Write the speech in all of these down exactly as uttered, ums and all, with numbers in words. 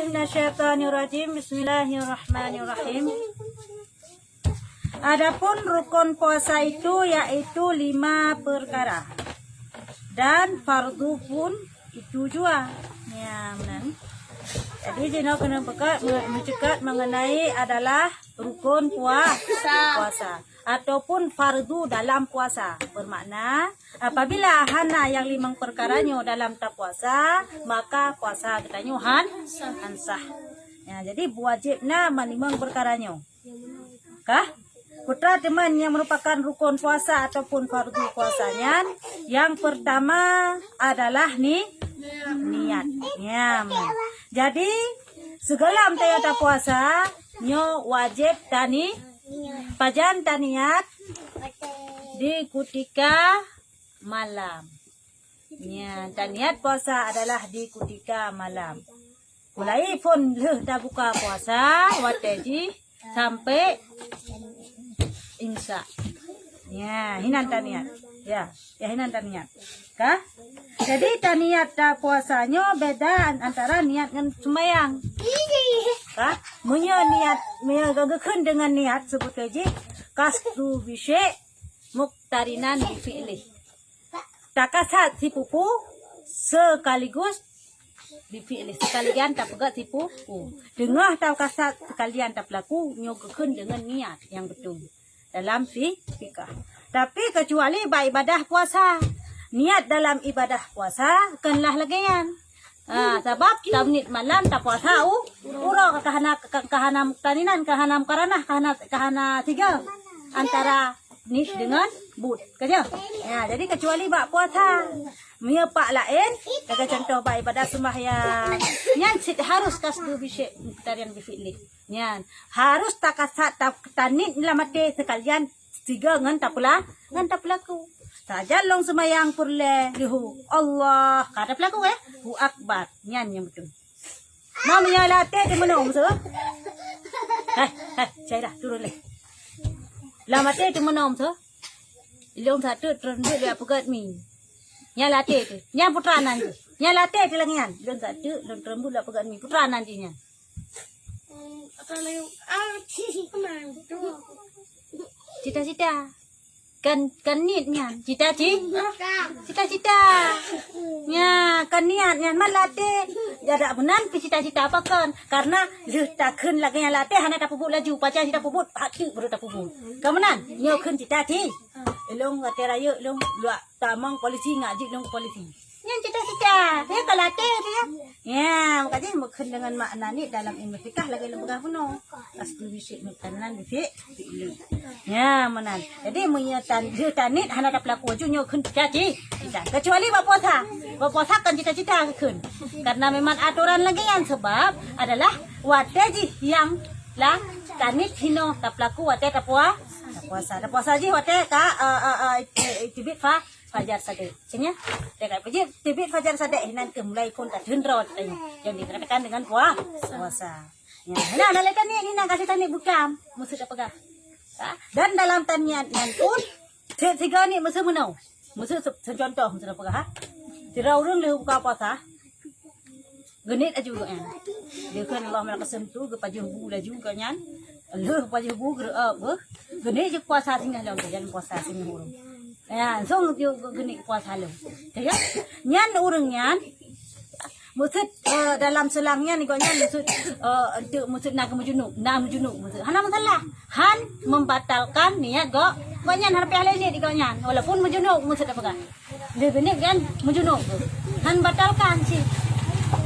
Minasyaitonirrajim. Bismillahirrahmanirrahim. Adapun rukun puasa itu yaitu lima perkara. Dan fardu pun itu jua. Ya, meunan. Jadi, jinoe keuneuk beuka-, me-, meuceukat mengenai adalah rukun pua-, puasa ataupun fardu dalam puasa. Bermakna, apabila hana nyang limong perkara nyoe dalam tapuasa, maka puasa geutanyoe han-, han sah. Ya, jadi wajéb na meunimong perkara nyoe. Kah? Peue teuma nyang merupakan rukun puasa ataupun fardu puasa nyan? Yang pertama adalah ni-, niat. Nyan. Jadi, sigohlom tanyoe tapuasa, nyoe wajéb tani-, pajan taniat? Di kutika malam. Nyan, taniat puasa adalah di kutika malam. Mulai phon lheueh tabuka puasa, watée jih sampai imsak. Ya, hinan taniat. Ya, ya hinan taniat. Kah? Jadi taniat tapuasa nyoe beda an-, antara niat ngon seumayang. Kah? Meunyoe niat, meunyoe geukheun deungon niat seubeutoe jih qasdu bisyai' muqtarinan bi fi'lih. Takasat sipupu sekaligus bi fi'lih, sekalian tapeugét sipupu. Teungoh takasat sekalian tapeulaku, nyoe geukheun deungon niat nyang beutôi dalam fi-, fikah. Tapi kecuali bak ibadah puasa. Niat dalam ibadah puasa kon lah lagée nyan. Ha, sabab taniet malam tapuasa u-, uroe ka hana, ka, ka hana taninan, ka hana mukaranah, ka hana, ka hana tiga antara nit deungon buet. Ka jeuh? Ya, jadi kecuali bak puasa. Meunyoe pak laén, lagée contoh bak ibadah sembahyang, nyan cit harus qasdu bisyai' muqtarinan bi fi'lih. Nyan harus takasat ta-, taniet lam até sekalian tiga ngon tapula-, ngon tapeulaku. Sajan lôn seumayang peureulée leuhô, Allah, ka tapeulaku, eh? Hu akbar. Nyan nyang beutôi. Mam, nyan lam até teumeunoe meusu. Hai, hai, Syaidah, turun lé. Lam até teumeunoe meusu. Lôn sateuk treun buet lé peugét mi. Nyan lam até teuh. Nyan putra nan jih. Nyan lam até teuh lagée nyan. Lôn sateuk, lôn treun buet lé peugét mi. Putra nan jih nyan. Cita-cita. Kan, kan niet nyan. Cita-ci-, cita-cita. Nya, kan niat nyan man lam até. Jadak meunan pih cita-cita apa kon? Karena lheueh takheun lagée nyan lam até hana tapeubuet laju. Pajan cit tapeubuet, hati baru tapeubuet. Ka meunan, nyoe kheun cita-ci-, ilong watée rayeuk ilong luwak tamong polisi ngak jih ilong polisi. Nyan cita-cita, dia ka lam até dia. Ya, maka jih meukheun deungon makna niet dalam ilmu fikah lagée lôn peugah bunoe. Qasdu bisyai' muqtarinan bi fi-, fi'lih. Ya, meunan. Jadi meunyoe tan-, dia taniet hana tapeulaku laju nyoe kheun cita-ci-, cita. Kecuali bak puasa. Bak puasa kan cita-cita kheun. Karena memang atoran lagée nyan sebab adalah watée jih nyang la taniet hinoe tapeulaku watée tapua-, tapuasa. Tapuasa jih watée ka, eh, eh, eh, teubiet fa-, fajar sadek. Cenya, teuka peujeuet teubiet fajar sadek hinan keuh mulai phon ka teun droe tanya. Jadi dikatakan dengan pua-, puasa. Ya, nah, nah, lé taniet ni nak kasih taniet bukam, maksud apa kah? Ha? Dan dalam taniet nyan pun, si-, siga ni meusu meunoe. Meusu se-, seucontoh, maksud apa kah? Sira ureuëng lheueh buka puasa, geuniet laju gobnyan. Dia kan Allah malak kesem tu, geupajoh bu laju gobnyan. Lheueh pajoh bu, geureuëb, beuh. Geuniet jih puasa singoh lom, dan puasa singoh ureuëng. Ya, langsung geu-, geu-, geuniet puasa lom. Ya, nyan ureuëng nyan, maksud, eh, dalam selang nyan, gobnyan maksud, eh, untuk maksud na meujunub, na meujunub maksud. Hana masalah. Han membatalkan niat gok, gobnyan hana payah lé niet gobnyan. Walaupun meujunub maksud apa kan? Lheueh geuniet kan meujunub tu. Han batalkan cit.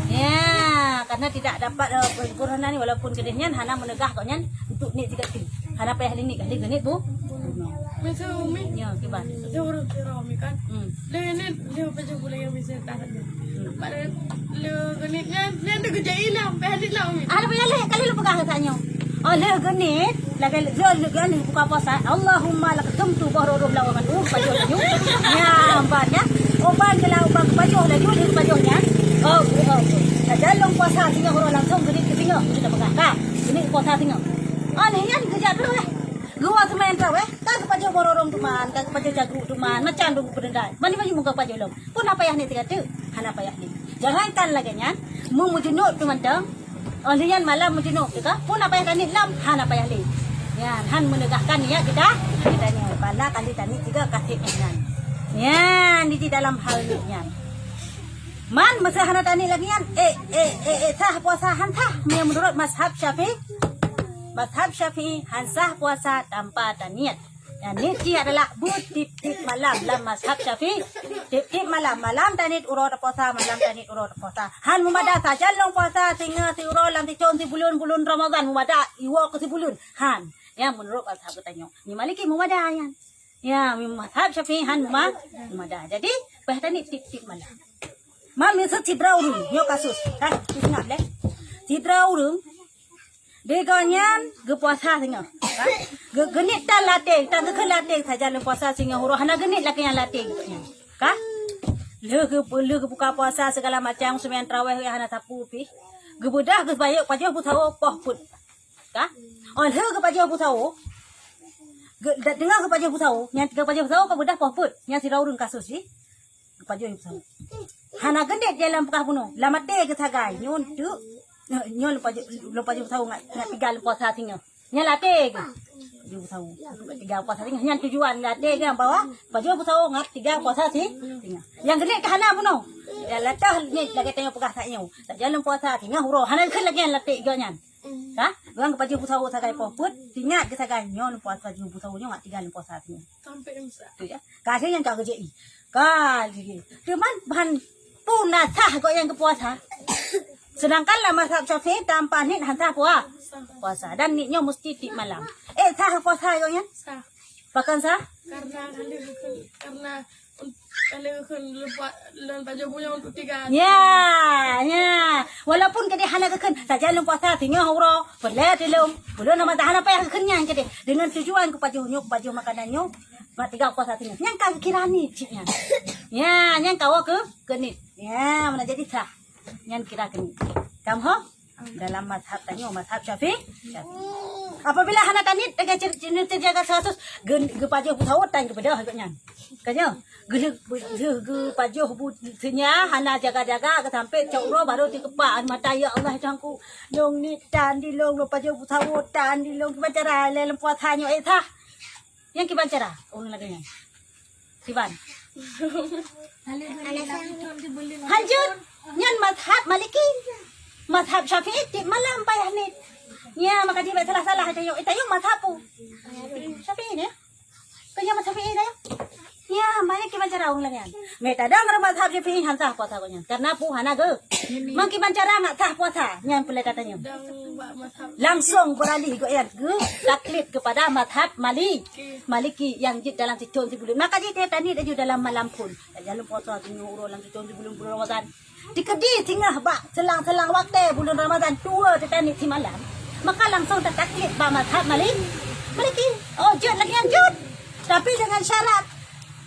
Ya, karena tidak dapat, eh, sempurna ni walaupun keudeh nyan hana meunegah gobnyan untuk niet sigoe teuk. Hana payah lé niet, lheueh geuniet bu. Masa Umi, Ya, kiban. Saya urut kira Umi kan. Hmm. Lheueh niet, lheueh pajoh buleuen yang bisa tahan. Hmm. Pada lheueh geuniet nyan, nyan tu kerja ilang, payah niet lah Umi. Hana payah lé, kali lu peugah keu tanyoe. Oh, lheueh geuniet, lagée lheueh, lheueh geuniet buka puasa. Allahumma laqad sumtu boh rorôm lawan tu, pajoh laju. Nya, ban ya. Oh, ban keu lau, ban pajoh laju, lheueh pajoh nyan. Oh, oh, oh. Sajan lôn puasa singoh uroe langsung geuniet keu singoh, kita peugah. Ka, geuniet puasa singoh. Oh, lheueh nyan geujak terus eh. Geuwa seumayang tarawih, ka geupajoh boh rorôm teuma, ka geupajoh jagu teuma, macam tu geupeudendai. Mani baju muka pajoh lom. Pun hana payah niet sigoe teuk, hana payah niet. Jangankan lagée nyan, mu meujunub teuma teuh, Oh lheueh nyan malam meujinuk teuka, pun apa nyang taniet lom, hana payah lé. Nyan, han meunegahkan niat kita, kita nyoe. Bala kali taniet tiga kasih nyan. Nyan, di dalam hal ni nyan. Man meusé hana taniet lagi nyan, eh, eh, eh, eh, sah puasa han sah. Meunurot mazhab Syafi'i, mazhab Syafi'i han sah puasa tanpa taniet. Nyan niet jih adalah beutip-tip malam lam mazhab Syafi'i. Tip-tip malam, malam taniet uroe tapuasa, malam taniet uroe tapuasa. Han meumada sajan lôn puasa singoh siuroe lam sithon sibuleuen, buleuen Ramadhan meumada iwoe keu sibuleuen. Han. Nyan meunurot mazhab geutanyoe. Ni Maliki meumada nyan. Ya, mazhab Syafi'i han meuma-, meumada. Jadi, payah taniet tip-tip malam. Man miseue sidroe ureueng, nyoe kasus. Kan, ingat lé. Sidroe ureueng, di gobnyan geupuasa singoh. Kan? Ge-, geuniet tan lam até, tan geukheun lam até sajan lôn puasa singoh uroe, hana geuniet lagèe nyang lam até geuh nyan. Kan? Lheueh geu-, lheueh geubuka puasa segala macam, seumbahyang tarawih hana sapeue pih. Geubeudah geupajoh, pajoh peusawo poh peuet. Ka? Oh, lheueh geupajoh peusawo. Ge-, da-, deungoe geupajoh peusawo, nyan geupajoh peusawo ka beudah poh peuet. Nyan sidroe ureueng kasus jih. Geupajoh peusawo. Hana geuniet di lam peugah bunoe. Lam até geusagai. Nyoe teuk, nyoe lôn pajoh, lôn pajoh peusawo ngat, ngat tiga lôn puasa singoh. Nyan lam até geuh. Pajoh peusawo. Tiga puasa singoh. Nyan tujuan lam até geuh bahwa pajoh peusawo ngat tiga puasa si-, singoh. Nyang geuniet ka hana bunoe. Nyang lam até niet lagèe tanyoe peugah saat nyoe. Sajan lôn puasa singoh uroe. Hana geukheun lagèe nyan lam até geuh nyan. Ka? Ureueng geupajoh peusawo sagai poh peuet, ingat geusagai nyoe lôn puasa pajoh peusawo nyoe ngat tiga lôn puasa singoh. Sampai imsak. Tu ya. Ka lheueh nyan ka geujak i. Ka lheueh. Teuma ban peue na sah gobnyan geupuasa. Sedangkan lam mazhab Syafi'i tanpa niet han sah pua-, puasa. Dan niet nyoe meusti tiep malam. Eh, sah puasa gobnyan? Sah. Pakon sah? Karena, karena, karena un-, karena lôn pa-, lôn pajoh bunoe untuk tiga. Ya, ya. Walaupun kadang hana geukheun, sajan lôn puasa singoh uroe, peureulèe dilôn. Ulôn nama hana payah geukheun nyan kadang. Dengan tujuan geupajoh nyoe, geupajoh makanan nyoe, mat tiga puasa singoh. Nyan ka geukira niet cit nyan. Ya, nyan ka woe keu, keu niet. Ya, mana jadi sah. Nyan kira keu niet. Paham ho? Dalam mazhab tanyoe, mazhab Syafi'i. Apabila hana taniet dengan cer-, cer-, terjaga status, gen-, geupajoh peusawo tan geubeudôh gobnyan. Ka nyoe, geulheueh, geulheueh geupajoh bu-, seunya hana jaga-jaga, geusampé cok uroe baru tikeupak mata, "Ya Allah, Tuhanku, lôn niet tan dilôn, lôn pajoh peusawo tan dilôn, kiban cara lé lôn puasa nyoe, eh, sah." Nyan kiban cara ureueng lagèe nyan. Kiban. Hanjeuet, nyan mazhab Maliki. Mazhab Syafi'i tiep malam payah niet. Nya, maka jih bèk salah-salah tanyoe. Eh, tanyoe mazhab peue? Syafi'i nyan. Tanyoe mazhab Syafi'i tanyoe. Nya, banyak kiban cara ureueng lagèe nyan. Meuta dong mazhab Syafi'i han sah puasa gobnyan. Karena peue hana geu. Meukiban cara ngat sah puasa. Nyan peuleueh tanyoe. Langsung beralih gobnyan geu taklid kepada mazhab Mali-, Maliki nyang jeuet dalam sithon sibuleuen. Maka jih tiep taniet laju dalam malam phôn. Sajan lôn puasa singoh uroe lam sithon sibuleuen buleuen Ramadan. Dikeudi singoh bak selang-selang watèe buleuen Ramadan tuwoe teutaniet simalam. Maka langsung tataklid bak mazhab Mali-, Maliki. Oh, jeuet lagèe nyan jeuet. Tapi dengan syarat,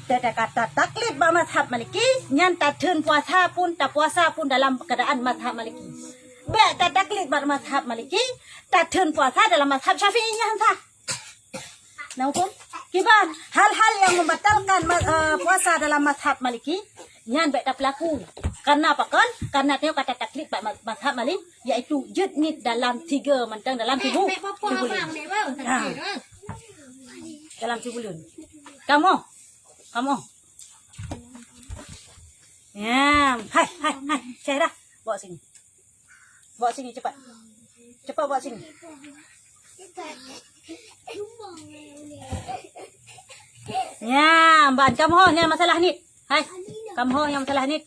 tata-, tataklid bak mazhab Maliki, nyan tatheun puasa pun, tapuasa pun dalam keuadaan mazhab Maliki. Bèk tataklid bak mazhab Maliki, tatheun puasa dalam mazhab Syafi'i nyan sah. Na huköm? Kiban, hal-hal yang membatalkan ma-, eh, puasa dalam mazhab Maliki, nyan bèk tapeulaku. Karena apa kon? Karena tanyoe ka tataklid bak ma-, mazhab Mali, yaitu jeuet niet dalam tiga mantong dalam tubuh, tubuh lima. Ha. Dalam tubuh lima. Kamoe. Kamoe. Ya, hai, hai, hai. Syairah, bawa sini. Bawa sini cepat. Cepat bawa sini. Ya, ban kamoe ho nyang masalah niet. Hai, kamoe ho nyang masalah niet.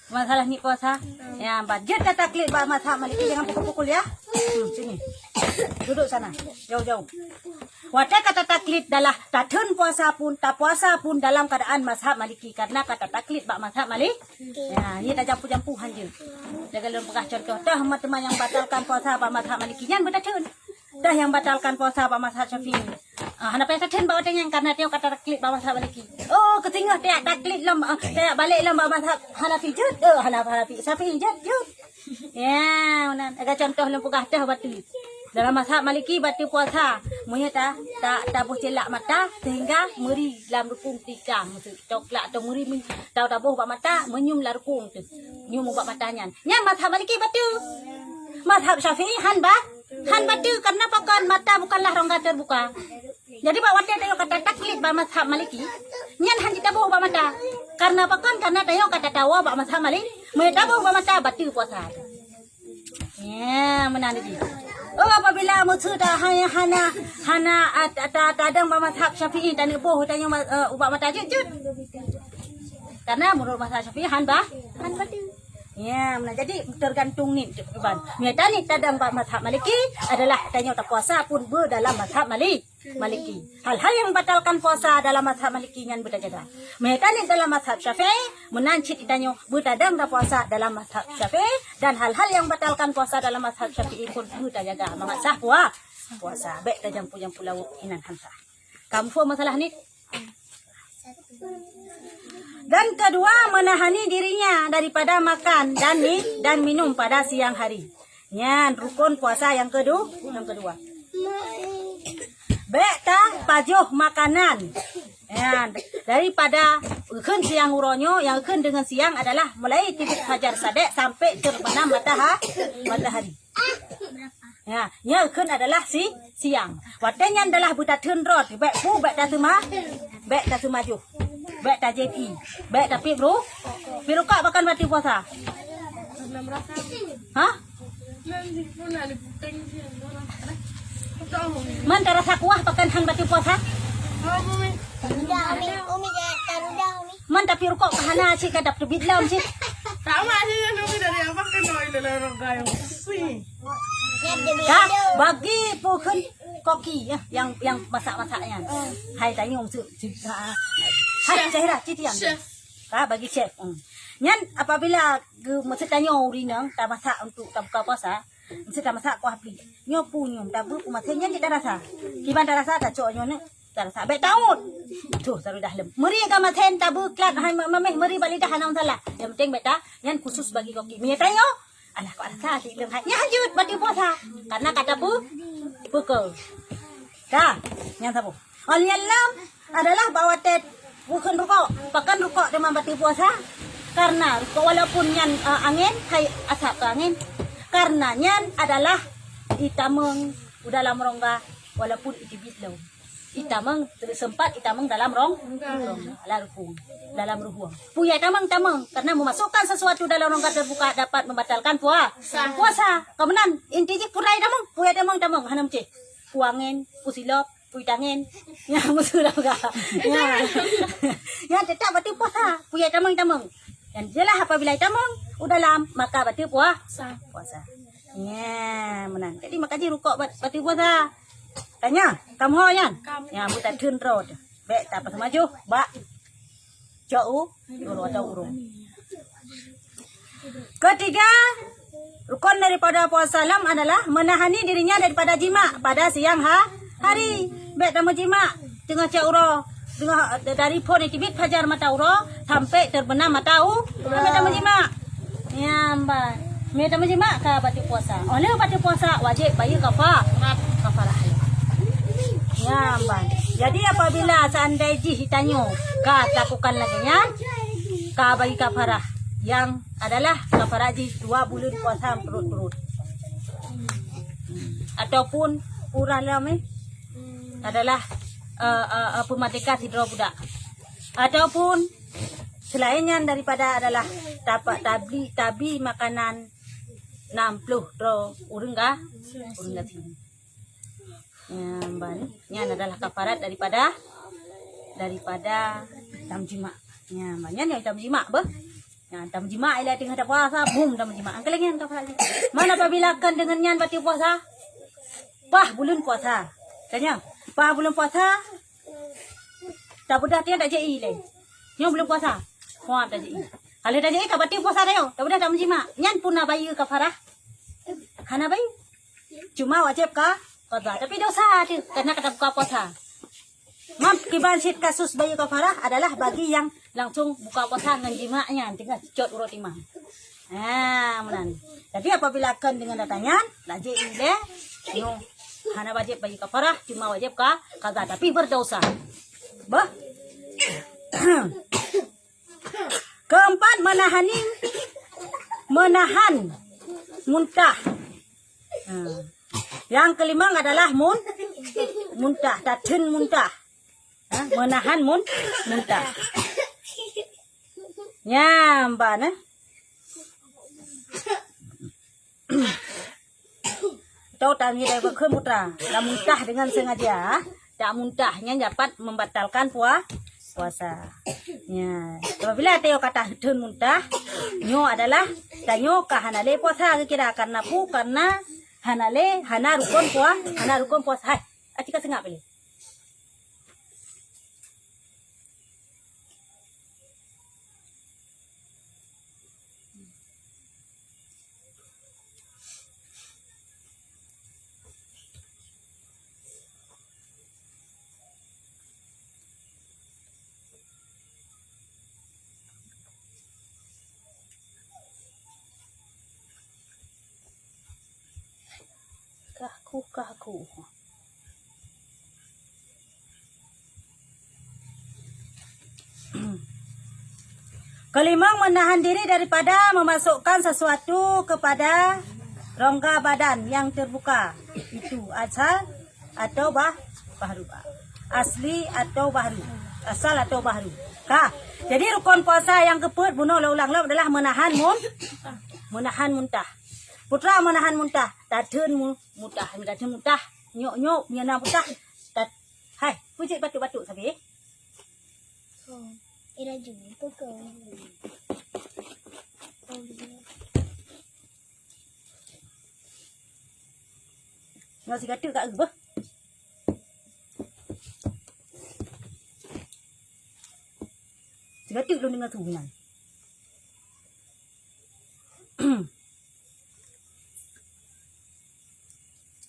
Masalah niet puasa. Ya, ban jeuet tataklid bak mazhab Maliki, jangan pukul-pukul ya. Hmm, sini. Duduk sana. Jauh-jauh. Watèe ka tataklid dalam tatheun puasa pun, tapuasa pun dalam keuadaan mazhab Maliki karena ka tataklid bak mazhab Mali-, Ya, nyoe tajampu-jampu han jeuet. Lagèe lôn peugah cuntoh, toh teuma nyang batalkan puasa bak mazhab Maliki nyan beutatheun. Toh nyang batalkan puasa bak mazhab Syafi'i. Ah, hana payah tatheun bak watèe nyan karena tanyoe ka tataklid bak mazhab Maliki. Oh, keu singoh tajak taklid lom, ah, tajak balek lom bak mazhab Hanafi jeuet. Eh, Hana-, Hanafi, Syafi'i jeuet, jeuet. Ya, meunan. Lagèe cuntoh lôn peugah toh bateue. Dalam mazhab Maliki bateue puasa. Meunyoe ta, ta, taboh cilak mata sehingga meuri lam rukung tikang, maksud coklat atau meuri men-, tau taboh bak mata, meunyum lam rukung tu. Nyum bak mata nyan. Nyan mazhab Maliki bateue. Mazhab Syafi'i han ba, han bateue, karena pakon, mata bukanlah rongga terbuka. Jadi bak watée tanyoe ka tataklid bak mazhab Maliki, nyan han jitaboh bak mata. Karena pakon, karena tanyoe ka tatawoe bak mazhab Malik, meunyoe taboh bak mata bateue puasa. Ya, meunan tadi. Oh, apabila meusu ta hana, hana, hana, ah, ta, ta, tadong bak mazhab Syafi'i, taneuk boh tanyoe ma-, eh, ubak mata jeuet-jeuet. Karena menurut mazhab Syafi'i han ba, han bateue. Ya, meunan. Jadi tergantung niet kiban. Meunyoe niet tadong bak mazhab Maliki adalah tanyoe tapuasa pun beudalam mazhab Mali-, Maliki. Hal-hal yang membatalkan puasa dalam mazhab Maliki nyan beutajaga. Meunyoe niet dalam mazhab Syafi'i, meunan cit tanyoe beutadong tapuasa dalam mazhab Syafi'i, dan hal-hal yang membatalkan puasa dalam mazhab Syafi'i pun beutajaga mangat sah pua-, puasa. Bék tajampu-jampu lawoe, inan han sah. Ka muphom masalah niet? Dan kedua, menahani dirinya daripada makan dan mi-, dan minum pada siang hari. Nyan rukun puasa nyang kedu-, nyang kedua. Bék tapajoh makanan. Nyan, daripada kheun siang uroe nyoe, nyang kheun deungon siang adalah mulai teubiet fajar sadek sampai terbenam mataha-, matahari. Ya, nyan kheun adalah si-, siang. Watée nyan adalah beutatheun droe, bék pu, bék taseuma-, bék taseumajoh, bék tajép ié, bék tapiep ru-, piep rukok pakon bateue puasa. Ha? Man tarasa kuah pakon han bateue puasa? Udah, Umi. Umi, jangan tarudah, Umi. Man tapiep rukok ka hana cit, ka dap teubiet lom cit. Sama aja ya, Umi, dari apa ke noi dalam rongga yang sih. Ka bagi pukon koki ya, yang, yang masak-masak nyan. Hai tanyoe su-, su-, ha. Hai Chef. Zahira, cit yang. Chef. Ka bagi chef. Hmm. Nyan apabila ge-, meusu tanyoe ureueng inong tamasak untuk tabuka puasa, meusu tamasak kuah pli. Nyoe pu nyoe, tabu peumaten nyan cit tarasa. Kiban tarasa tacok nyoe ni, tarasa bék taut. Tuh, saru dah lem. Meuri ka maten tabu klat hai ma-, mameh meuri bak lidah hana masalah. Yang penting bék ta, nyan khusus bagi koki. Meunyoe tanyoe, alah kok rasa cit lem hai. Nyan hanjeuet bateue puasa. Karena kata pu-, puko. Ka, nyan saboh. Oh, nyan lom adalah bak watée pukon rukok. Pakon rukok teuma bateue puasa? Karena rukok walaupun nyan, eh, angén, hai asap keu angén. Karena nyan adalah itamong u dalam rongga walaupun iteubiet lom. Itamong, sempat itamong dalam rong-, rongga, dalam ruhueng. Dalam ruhueng. Peue nyang itamong, tamong. Karena memasukkan sesuatu dalam rongga terbuka dapat membatalkan pua-, puasa. Keu meunan, inti jih peue nyang itamong, peue nyang itamong, tamong. Hana meucéh. Peue angén, peue silop, peue tangen. Ya, meusu dah peugah. Ya. Ya, tetap bateue puasa. Peue nyang itamong, itamong. Yang jelas apabila itamong u dalam, maka bateue puah-, puasa. Ya, meunan. Jadi, maka jih rukok bat-, bateue puasa. Tanya, kamoe nyan? Ya, buta teun rot. Bék tapaseumajoh bak cok u, ureueng atau ureueng. Ketiga, rukun daripada puasa lom adalah menahani dirinya daripada jima pada siang ha-, hari. Bék tameujima teungoh cok uroe, teungoh, dari phon teubiet fajar mata uroe sampai terbenam mata u, bék tameujima. Nyan ban. Meunyoe tameujima ka bateue puasa. Óh lheueh bateue puasa wajéb bayeue kafa-, kafarah. Nyan ban. Jadi apabila seandai jih tanyoe ka lakukan lagée nyan, ka bayeue kafarah nyang adalah kafarah jih dua buleuen puasa beurut-beurut. Ataupun ureueng lom, eh, adalah, eh, eh, eh, peumerdeka sidroe budak. Ataupun selain nyan daripada adalah tapa-, tabli, tabi makanan nam ploh droe ureueng ga-, ureueng gasien. Nyan ban, nyan adalah kafarat daripada, daripada tamjima. Nyan ban, nyan nyang tamjima beuh. Nyan tamjima ilée teungoh tapuasa, bum tamjima. Angkeuléng nyan kafarat. Man apabila kon deungon nyan bateue puasa, paih buleuen puasa. Tanya, paih buleuen puasa, tabeudôh tiang tajak ié lé. Nyoe buleuen puasa. Puasa tajak ié. Kalau tajak ié ka bateue puasa tanyoe, tabeudôh tamjima. Nyan peue na bayeue kafarah? Hana bayeue. Cuma wajéb ka qadha. Tapi dosa teuh, karena ka tabuka puasa. Man kiban cit kasus bayeue kafarah adalah bagi nyang langsung buka puasa ngon jima nyan, teungoh cot uroe timang. Ha, meunan. Jadi apabila kon deungon ata nyan, lajée ilée, nyoe hana wajéb bayeue kafarah, cuma wajéb ka qadha, tapi berdosa. Bah. Keempat, menahani, menahan muntah. Hmm. Nyang keulimong adalah mun, muntah, tatheun muntah. Ha, meunahan mun, muntah. Nyan ban, eh. Tau tami dai bakheun putra, lam muntah dengan sengaja. Tak muntah nyan dapat membatalkan pua-, puasa. Ya, apabila tayoe kata theun muntah, nyoe adalah tanyoe ka hana lé puasa geukira karena pu, karena hana lé, hana rukon pua-, hana rukon puasa. Hai, atika seungab lé. Kah ku, kah ku. Keulimong, menahan diri daripada memasukkan sesuatu kepada rongga badan yang terbuka itu, asal atau bah-, bahru. Asli atau bahru. Asal atau bahru. Ka. Jadi rukon puasa nyang keupeuet bunoe lôn ulang lom adalah menahan mun-, menahan muntah. Putra, menahan muntah. Tatheun mu-, muntah, tatheun muntah. Nyok-nyok, meunyoe na muntah. Tat-, hai, peue jeuet batuk-batuk sabe? Oh, eh, laju. Peue keu? Oh, iya. Nyoe sigateuk ka eu beuh. Sigateuk lôn deungoe su nyan.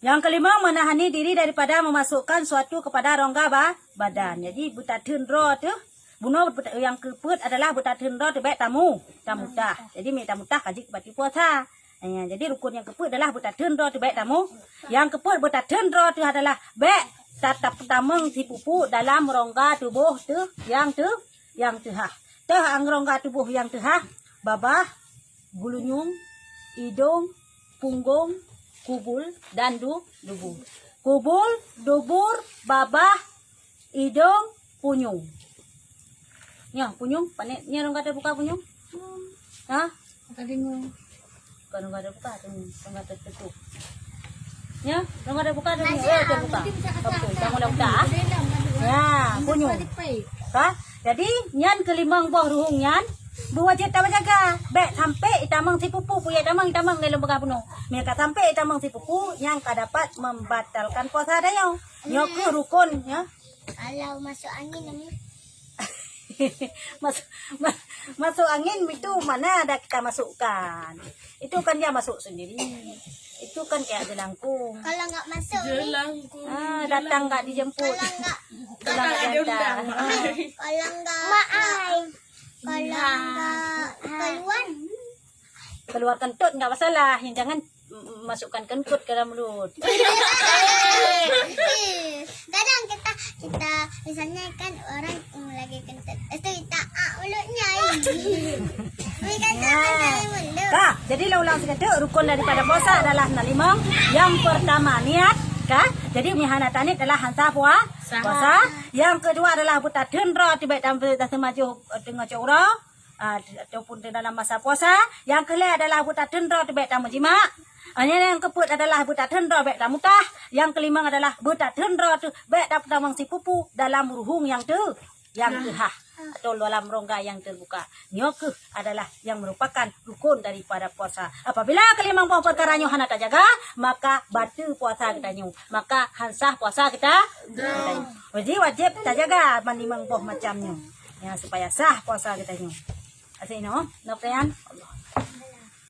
Nyang keulimong, menahani diri daripada memasukkan suatu kepada rongga ba-, badan. Jadi, beutatheun droe teuh. Bunoe beut-, nyang keupeuet adalah beutatheun droe teuh bék tamu-, tamutah. Jadi, mé tamutah ka jeuet bak puasa. Eh, jadi, rukon nyang keupeuet adalah beutatheun droe teuh bék tamu-, nyang keupeuet beutatheun droe teuh adalah bék ta-, ta-, tamong sipupu dalam rongga tuboh teuh nyang teuh, nyang teuhah. Teuh rongga tuboh nyang teuhah, babah, gulunyueng, idong, punggong, kubul, dan du-, dubur. Kubul, dubur, babah, idong, punyueng. Nyoe, punyueng, pané, nyoe rongga teubuka punyueng? Ha? Bukan rongga teubuka, rongga teututup. Nyoe, rongga teubuka, rongga teubuka. Oke, kamu dah buka, ah? Ya, punyueng. Ha? Jadi, nyan keulimong boh ruhueng nyan, beuwajéb tajaga. Bék sampai itamong sipupu, peue itamong, itamong lé lôn peugah bunoe. Meunyoe ka sampai itamong sipupu, nyan ka dapat membatalkan puasa tanyoe. Nyoe keuh rukon, ya. Kalau masuk angin, Umi. Mas-, ma-, masuk angin itu mana ada kita masukkan. Itu kan dia masuk sendiri. Itu kan kayak jelangkung. Kalau nggak masuk, Umi. Jelangkung. Ah, datang nggak dijemput. Kalau nggak, pulang nggak diundang. Kalau nggak, kalau nggak keluar. Keluar kentut nggak masalah. Yang jangan mm, masukkan kentut ke dalam mulut. Kadang kita, kita, misalnya kan orang, mm, lagi kentut, lepas tu kita, ah, mulutnya. Umi kata, ya. Macam mulut. Ka, jadi lah ulang sikit, rukon daripada puasa adalah na limong. Yang pertama, niat, ka. Jadi, meuhana taniat adalah han sah pua-, puasa. Yang kedua adalah beutatheun droe teuh bék tam-, tam-, teumajoh, eh, teungoh cot uroe. Ah, ataupun di dalam masa puasa. Nyang keulhèe adalah beutatheun droe teuh bék tameujimak. Ah, nyang, nyang keupeuet adalah beutatheun droe bék tamutah. Nyang keulimong adalah beutatheun droe teuh bék ta-, tamong sipupu dalam ruhueng nyang teu-, nyang teuhah, atau dalam rongga nyang teubuka. Nyoe keuh adalah nyang merupakan rukon daripada puasa. Apabila keulimong boh peukara nyoe hana tajaga, maka bateue puasa geutanyoe. Maka han sah puasa geuta-, geutanyoe. Jadi wajéb tajaga ban limong boh macam nyoe. Ya, supaya sah puasa geutanyoe. Asin, no? No, Prian? Allah.